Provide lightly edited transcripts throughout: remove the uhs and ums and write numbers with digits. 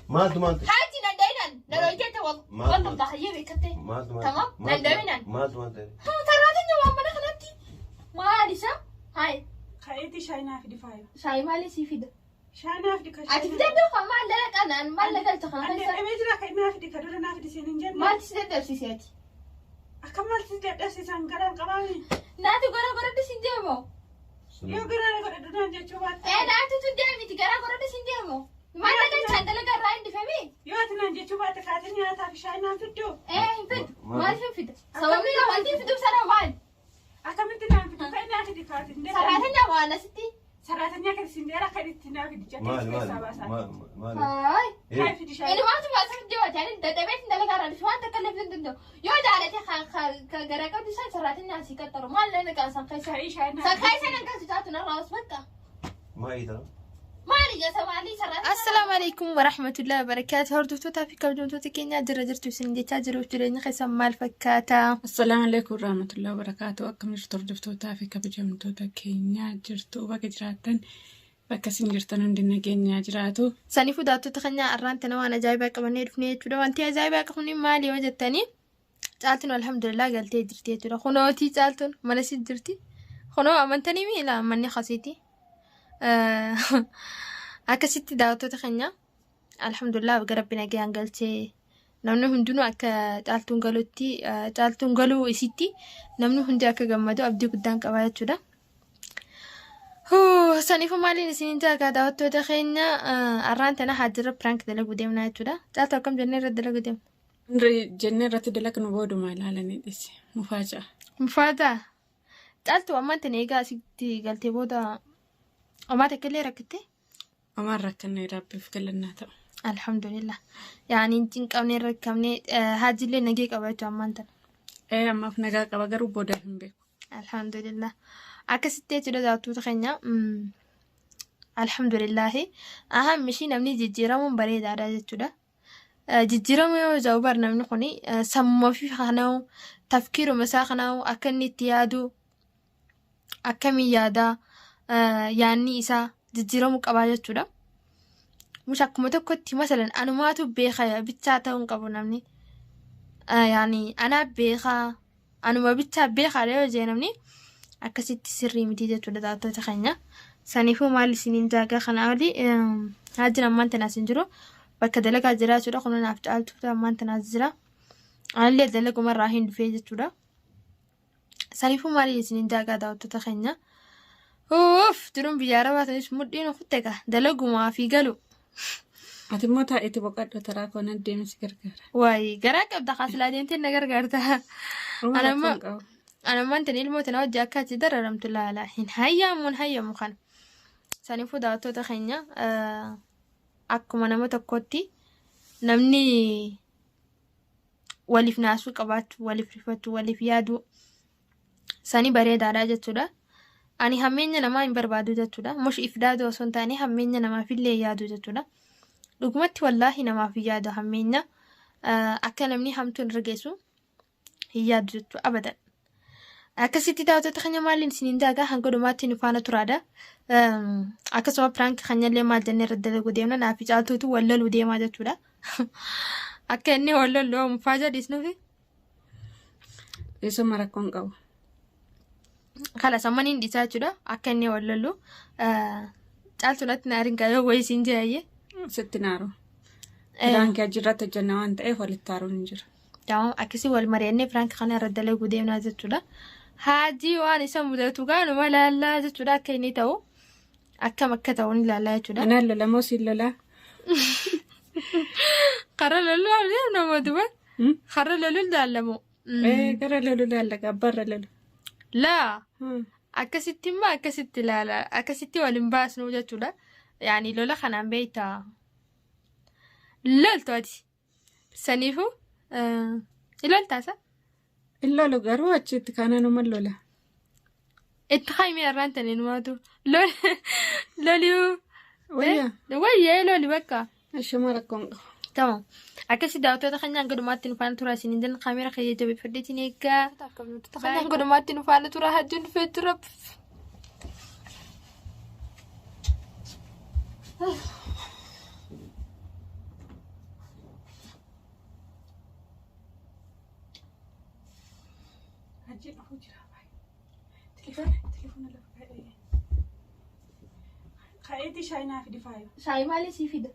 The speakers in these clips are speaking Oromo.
Maaltu maaltu? Haaji nan da'inan na dhoyteette wal loltaa hayyee beekatte. Maaltu maaltu? Tamam nan da'inan. Maaltu maaltu? Sarraatanya waan mana kanatti. Maal isa? Hayi Ka'eeti shaayii naa fidi faayo. shaayii maalii sii fida? Shaayii naa fidi ka Ati fidadhu kan maal dalaqa naan maal lagalcha kana Ani keessa? dadhabee jira ka naa fidi ka dura naa fidi siin hin jenne. Maalti si dadhabsiise ati? Akka maalti si dadhabsiisan garaan qabaami. Naati gora goradhu siin deemo. Yoo garaa godhadhu naan jechuu baatte. Ee naati tun deemiti garaa goradhu siin deemo. Maal lagalchaan dalaga irraa hin dhifamii? Yoo ati naan jechuu baatte kaatee nyaataaf shaayii naan fiddu. Ee hin fidu. Maaliif hin fida? Sababni isaa wanti hin fiduuf sana maali? Akkamitti naan fiddu kan naa fidi kaatee hin dadhabne. Saraatanyaa waan asitti. Saraatanyaa kan isin dheeraa kan itti naa fidi jettee Maal si maal? keessaa baasaa. Maal maal? Hayi. Shaayii fidi shaayii. Inumaatu baasa fidee waati ani dadhabee hin dalagaa irraa dhufe waan takka illee fiduu hin danda'u. Yoo jaalate kan gara qabdu san saraatanyaa asii qaxxaru maal lana qaasan keessa. Shaayii shaayii naa San keessa nan galchu taatu narraa os bakka. Maal ta'a? Maali jasa maalii saraatanyaa. Assalaamu alaikum warahmatullahi wabarakaatu. Hordoftootaa fi kabajamtoota keenyaa jira jirtu isin jechaa jiruuf jireenya keessan maal fakkaata? Assalaamu alaikum warahmatullahi wabarakaatu. Akkam jirtu hordoftootaa fi kabajamtoota keenyaa jirtu bakka jiraattan bakka isin jirtan hundi nageenyaa jiraatu. Saniifuu daawwattoota keenyaa arraan tana waan ajaa'ibaa qabannee dhufnee jechuudha. Wanti ajaa'ibaa qabnu maali yoo jettanii caaltuun alhamdulillah galtee jirti jechuudha. Kunootii caaltuun mana si jirti. Kunoo amantanii miila manni kasiiti. Akkasitti daawwattoota keenyaa alhamdulillah gara rabbi nagayaan galchee namni hundinuu akka caaltuun galutti caaltuun galuu isitti namni hundi akka gammadu abdii guddaan qaba jechuudha. Saniifuu maaliin isiniin jaagaa daawwattoota keenya arraan tana haajirra piraank dalaguu deemnaa jechuudha. Caaltuu akkam jennee irra dalaguu deemna? Jennee irratti dalagnu booduma ilaalanii dhisi. Mufaaja'a. Mufaataa. Caaltuu ammaan tana egaa asitti galtee booda homaa takka illee rakkattee? Homaan rakkanne rabbiif galannaa ta'u. Alhamdulillah. Yaani hin cinqabne hin rakkamne haajillee nagee qaba jechuudha ammaan tana. Ee ammaaf nagaa qaba garuu booda hin beeku. Alhamdulillah. Akkasitti jechuudha daawwattoota keenya. Alhamdulillahi. Ahammi ishii namni jijjiiramuun bareedaadha jechuudha. Jijjiiramuu yoo jedhu bar namni kun sammuu ofii kanaa'u tafkiiruma isaa kanaa'u akka inni itti yaadu akkamiin yaadaa yaanni isaa jijjiiramuu qabaa jechuudha. Mush akkuma tokkotti masalan anumaatu beeka bichaa ta'uu hin qabu namni. Yaani anaa beekaa anuma bichaa beekaadha yoo jee namni akkasitti sirrii miti jechuudha daawwattoota keenya. Saniifuu maal isiniin jaagaa kana oli haajin ammaan tanaas hin jiru bakka dalagaa jira jechuudha kun naaf caaltuudha ammaan tanaas jira. Anillee dalagumarraa hin dhufee jechuudha. Saniifuu maal isiniin jaagaa daawwattoota keenya. Uff jiruun biyya arabaa tanis mudhiin ofitti egaa dalagumaa fi galu. Ati immoo taa'iitti boqadhu taraa koo nan deeme si gargaara. Waayii garaa qabda kaasilaa deemtee na gargaarta. Homaa Anamma rakkoon qabu. anammaan tani ilmoo tana hojii akka achi dararamtu laala hin hayyamu hin hayyamu kana. Saniifuu daawwattoota keenya akkuma nama tokkotti namni waliif naasuu qabaachuu, waliif rifachuu, waliif yaaduu sani bareedaadha jechuudha. Ani hammeenya namaa hin barbaadu jechuudha. Mush if daaduu osoo hin taane hammeenya namaafillee yaadu jechuudha. Dhugumatti wallaahi namaaf hin yaadu hammeenya akka namni hamtuun irra geessu hin yaadu jechuudha abadan. Akkasitti daawwattoota keenya maaliin isiniin daagaa hanga dhumaatti nu faana turaadha. Akkasuma piraank keenyallee maal jennee irra dalaguu deemna naafi caaltuutu wal loluu deemaa jechuudha. Akka inni wal lollu mufaa jedhisnuufi. Dhiisuma rakkoon qabu. Kala samman hin dhiisaa jechuudha. Akka inni wal lollu. Caaltuu natti na aringaa yoo wayii siin jedhayyee. Sitti naaru. Piraankii achirratti hojjenna waan ta'eef walitti haaruun hin jiru. Tamam akkasii wal mari'annee piraank kana irra dalaguu deemnaa jechuudha. Haajii waan isa mudatu gaanuma laallaa jechuudha akka inni ta'u akkam akka ta'u ni laallaa jechuudha. Anaan lola moo siin lolaa? Karra loluu nama duba. Karra loluu laallamu. Ee gara lolu laalla abbaarra lolu. Laa akkasitti immoo akkasitti ilaala akkasitti waliin baasnu jechuudha. Yaani lola kanaan beektaa. Loltu ati. Saniifuu iloltaasa. In lolu garuu achitti kaananuma lola. Itti haimee irraan tani numaatu. Loliu. Wayyaa. Wayyee loli bakka. Ishuma rakkoon qabu. Tamam. Akkasi daawwattoota keenya hanga dhumaatti nu faana tura isiniin jenna kaameera kiyya jabeeffadheetiin eeggaa. Keenya hanga dhumaatti nu faana tura hajjuun dhufee tura. Hajji dhufuu jira baay'ee. Telefoona telefoona lafa kaa'ee. Ka'eeti shaayii naa fidi faayo. Shaayii maalii sii fida?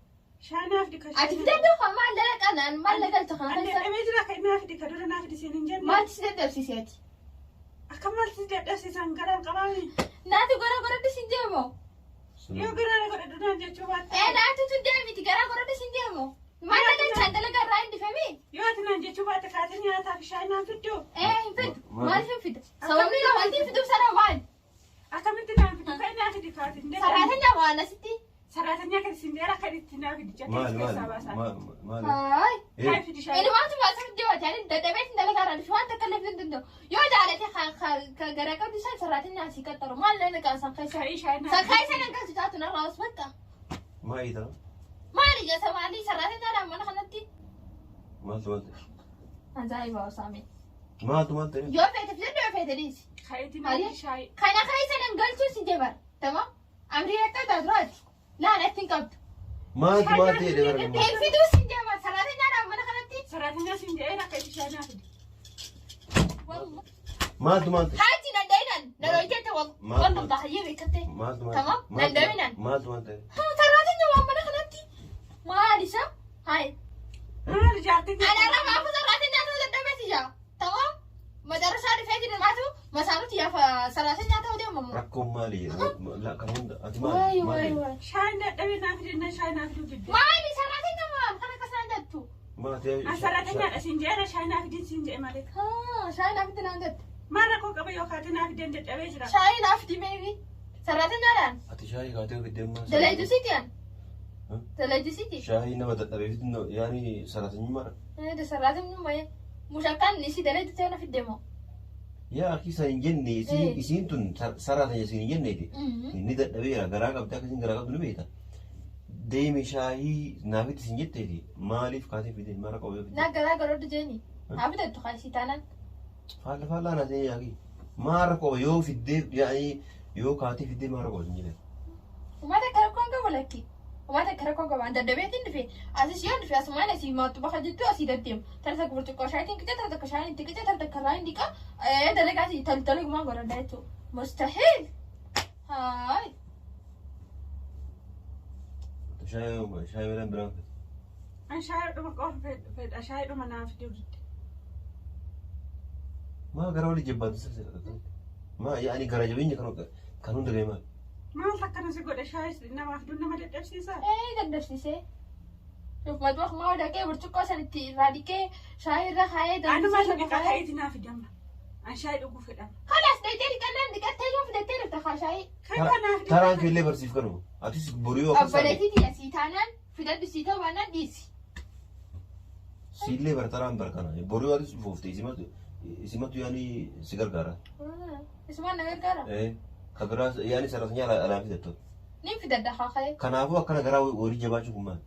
Shaayii naa fidi ka Ati fidadhu kan maal dalaqanaan maal dagalcha kana Ani keessa? dadhabee jira ka naa fidi ka dura naa fidi siin hin jenne. Maalti si dadhabsiise ati? Akka maalti si dadhabsiisan garaan qabaami. Naatu gara godhadhu sin deemo. Yoo garaa godhadhu naan jechuu baatte. Ee naatu tun deemiti garaa godhadhu sin deemo. Maal dagalchaan dalagaa irraa hin dhifame? Yoo ati naan jechuu baatte kaatee nyaataaf shaayii naan fiddu. Ee hin fidu. Maaliif hin fida? Sababni wanti hin fiduuf sana maali? Akkamitti naan fidu? Kan naa fidi kaatee hin dadhabne. Saraatanyaa waan asitti. Saraatanyaa kan isin dheeraa kan itti naa fidi jettee Maal si maal keessaa baasaa. maal maal? Haay. Kan fidi shaayii. Ilmaatu baasa fiddeewati ani dadhabeetiin dalagaa irraa dhufe waan takka illee fiduu hin danda'u. Yoo jaalate ka gara qabdu san saraatinyaa asii qaxxaru maal na qaasan keessa. Shaayii shaayii naa San fidi. keessa nan galchu taatu narraa os bakka. Maal ta'a? Maali jasa maali saraatinyaadhaan mana kanatti. Maaltu maal ta'e? Ajaa'iba osaame. Maaltu maal ta'e? Yoo feete fidadhu yoo feete dhiisi. Ka'iitii naa fidi shaayii. Kana keessa nan galchuu si jabar. Tamam? Amrii akka taaturaati. Laan atti hin qabdu. Maaltu maal ta'e dabara Hin fiduu si jabar saraatinyaadhaan mana kanatti. Saraatinyaa siin jedhee akka itti shaayii naa fidi. Wallah. Maaltu maal ta'e? Haji nan da'inan na dhoyteette wallah baay'ee beekatte. Maaltu maal Tamam, nan da'inan. Maaltu maal ta'e? Saraatinyaa waan mana kanatti. Maal isa? Hayi. Maal jaartii Ana irra maafu saraatinyaa ta'uu dadhabeeti jaa. Tamam? Madarasa dhufeetiin maatu masaanuti yaafa saraatinyaa ta'uu deemamu. Rakkoon maali? Kan hunda ati Wayi maali? wayi Maali? wayi. Shaayiin dadhabee naa fidi jennaan shaayii naa fiduu didde. Maali saraatinyaa maal kana akkasaan jettu? Maal ta'e? An saraatinyaadha siin jedheera shaayii naa fidi siin jedhe malee. Shaayii naaf itti naan jette. Maal rakkoo qaba yoo kaatee naa fideen dadhabee jira. Shaayii naaf dimeefi. Saraatinyaadhaan. Ati shaayii kaatee fiddee maal? Dalaydisiiti an. Dalaydisiiti. Shaayii nama dadhabee fiddu yaani saraatinyaadha. Saraatinyaa mushakkaan isii dalaydisee na fidde moo? Yaa akki isaan hin jenne isiin isiin tun saraatiin isiin hin jenneeti. Inni dadhabeera garaa qabdi akka isiin garaa qabdu ni beekta. Deemi shaayii naafitti isin jetteeti maaliif kaatee fidee maal rakkoo yoo fidde? Naa garaa garooddu jeeni. Haa fidattu kaasii taanaan. Faalla faallaa naa ta'e yaaqii. Maal rakkoo yoo fiddee yaa'ii yoo kaatee fiddee maal rakkoo isin jedhe? Uummata akka rakkoon qabu lakki. Uummata akka rakkoo qabu. An dadhabeetiin dhufe. Asis yoo dhufe asumaan asii maattu bakka jettu asii daddeemu. Tara takka burcuqqoo shaayitiin qixa tara takka shaayiin itti qixa tara takka irraa hin dhiqa. Dalagaa asii dalagumaan godhadha jechuudha. Mustahiil. Haay. Shaayii shaayii malee biraan fedhe. An shaayii dhuma qofa fedha shaayii dhuma naa fiduu didde. Maa gara walii jabbaatu sirrii Maa yaa'anii gara jabeenya kan hunda ga'e maal? Maal akkana si godhe shaayii namaa fiduun nama dadhabsiisa? Ee dadhabsiisee. Matbax maa dhaqee burcuqqoo san itti irraa dhiqee shaayii irra kaayee Anuma danfisee dhiqa ka'iitii naa fidamma. An shaayii dhuguu fedhama. Kalaas dhaqee dhiqannaan dhiqattee yoo fidattee dhufta kaa shaayii. Kan kanaaf Taraan keellee barsiif kanuma. Atis boru yoo akkas taate Obboleettii asii taanaan fidadhu sii ta'u baannaan dhiisi. siillee bara taraan bara kana boru yoo atis dhufoofte isimatu isimatu yaani si gargaara. Isumaan na gargaara. Ka biraa yaani sararanya alaa fidattu. Niin fidadha haa ka'e. Kanaafuu akkana garaa walii jabaachuu kun maal?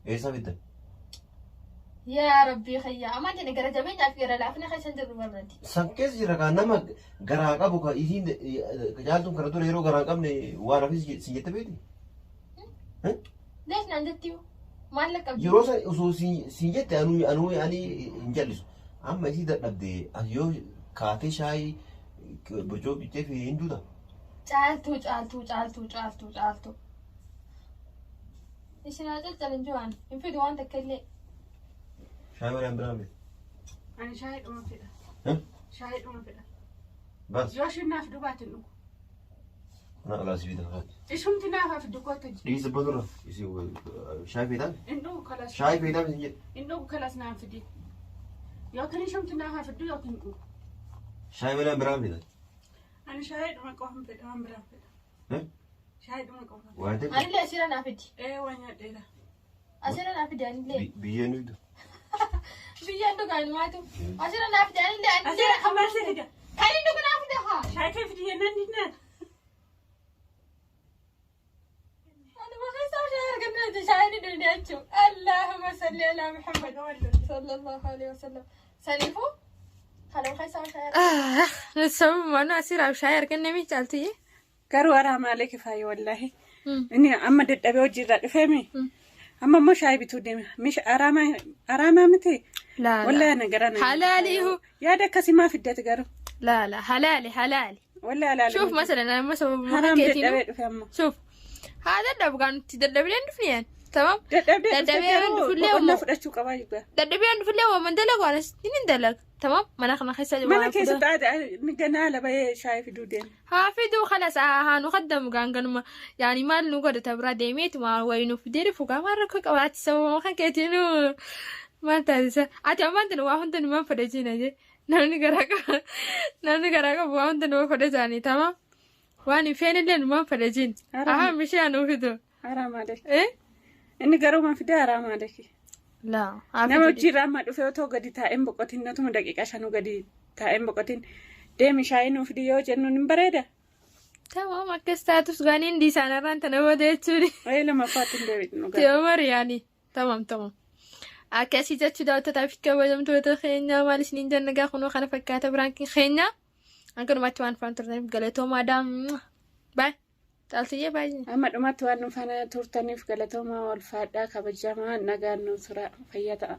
Eessaa fiddan? Yaa Rabbii kiyya amaan jenne gara jabeenyaa fi gara laafina keessa hin jirru barreeti. San keessa jira kan nama garaa qabu ka isiin caaltuun kana dura yeroo garaa hin qabne waan hafis sin jette beekti? Lees naan jettiyu maallaqa qabdi. Yeroo san osoo sin jette anuu anuu ani hin jallisu. Amma isii dadhabde yoo kaatee shaayii burcoo bittee fi hin duuta. Caaltuu caaltuu caaltuu caaltuu caaltuu. Isin haa calcalan jiran hin fidu waan takka illee. Shaayii malee biraan fedhe. Ani shaayii dhuma fedha. Shaayii dhuma fedha. Bas. Yoo ishiin naaf dhugaatiin dhugu. Ana alaa si fida kaati. Ishumti naaf hafi dhugoota jira. Dhiisa badurra. Isii shaayii feetaan? Hin dhugu kalas. Shaayii feetaan isin jedhe. Hin dhugu kalas naan fidi. Yookiin ishumti naaf hafi dhugu yookiin dhugu. Shaayii malee biraan fedha. Ani shaayii dhuma qofa fedha waan biraan fedha. Shaayii dhuma qofa. Waan ta'eef Anillee asirra naa fidi. Ee waan nyaadheera. Asirra naa fidi anillee. Biyyeen fiddu. Biyyaan dhugaan maatu. Asirra naa fidi anillee anillee. Asirra kan maal fida? Kan inni dhugu naa fida haa. Shaayii kee fidi jennaan dinnaan. Ani maqaa shaayii argannaa shaayii ni dhugna jechuudha. Allahumma salli ala Muhammad sallallahu alaihi wasallam. Saniifuu kana maqaa shaayii argannaa. Sababuma nu asirraa shaayii arganne mi caaltiyye? Garuu haraa maalee kifaaye wallaahi. Inni amma dadhabee hojiirraa dhufeemi. Amma immoo shaayii bituu deema. Misha araamaa miti. لا لا. Wallahi ana gara na. Halaali hu. Yaada akkasii maa fiddate garuu? لا لا، حلالي حلالي. Wallahi halaali. شوف مثلا انا ما سبب Haraam حكيتي dadhabee dhufe amma. شوف هذا الدب كان تدبلين دفنيان، تمام؟ Dadhabdee dhufe Dadhabee garuu dhufullee boqonnaa immoo- fudhachuu qabaa jibba. دبلين دفنيان ومن دلق وانا ستين دلق، تمام؟ ما انا خسر. Mana keessatti aadaa inni ganaa ala bahee shaayii fiduu deema. حافظ وخلاص، ها نخدم كان كان يعني ما نقعد تبرا ديميت ما وينو في ديري فوق ما ركوك وات سو ما كيتينو ما تنسى ati ammaan tana waa hunda numaan fedhachiina je namni garaa qaba, namni garaa qabu waa hunda numa fedhachaani, tamam? Waan hin feenillee numaan fedhachiin. Haraam. Ahaa, bishee anuu fidu. Haraam aleeki. Eh. Inni garuu ma fidee haraam aleeki. La. Nama hojiirraa amma dhufee otoo gadi taa'een boqotin, otuma daqiiqaa 5 gadi taa'een boqotin, deemi shaayii nuu fidi yoo jennuun hin bareeda. Tamam, akkas taatus gaaniin diisaanarraan tana booda jechuuni. Wayii lammaffaatti hin deebi'nu gara. Teomar yaani tamam tamam. Akkasii jechuu daawwattoota fi kabajamtoota keenya, maal isiniin jenna gaa, kunoo kana fakkaata prankiin keenya. Akkanumatti waan faana turtaniif galatoomaadhaan. Baay. Caaltiyyee baay'ee. Amma dhumatti waan nu faana turtaniif galatoomaa, ulfaadhaa, kabajamaa, nagaan nu tura, fayyaa ta'a.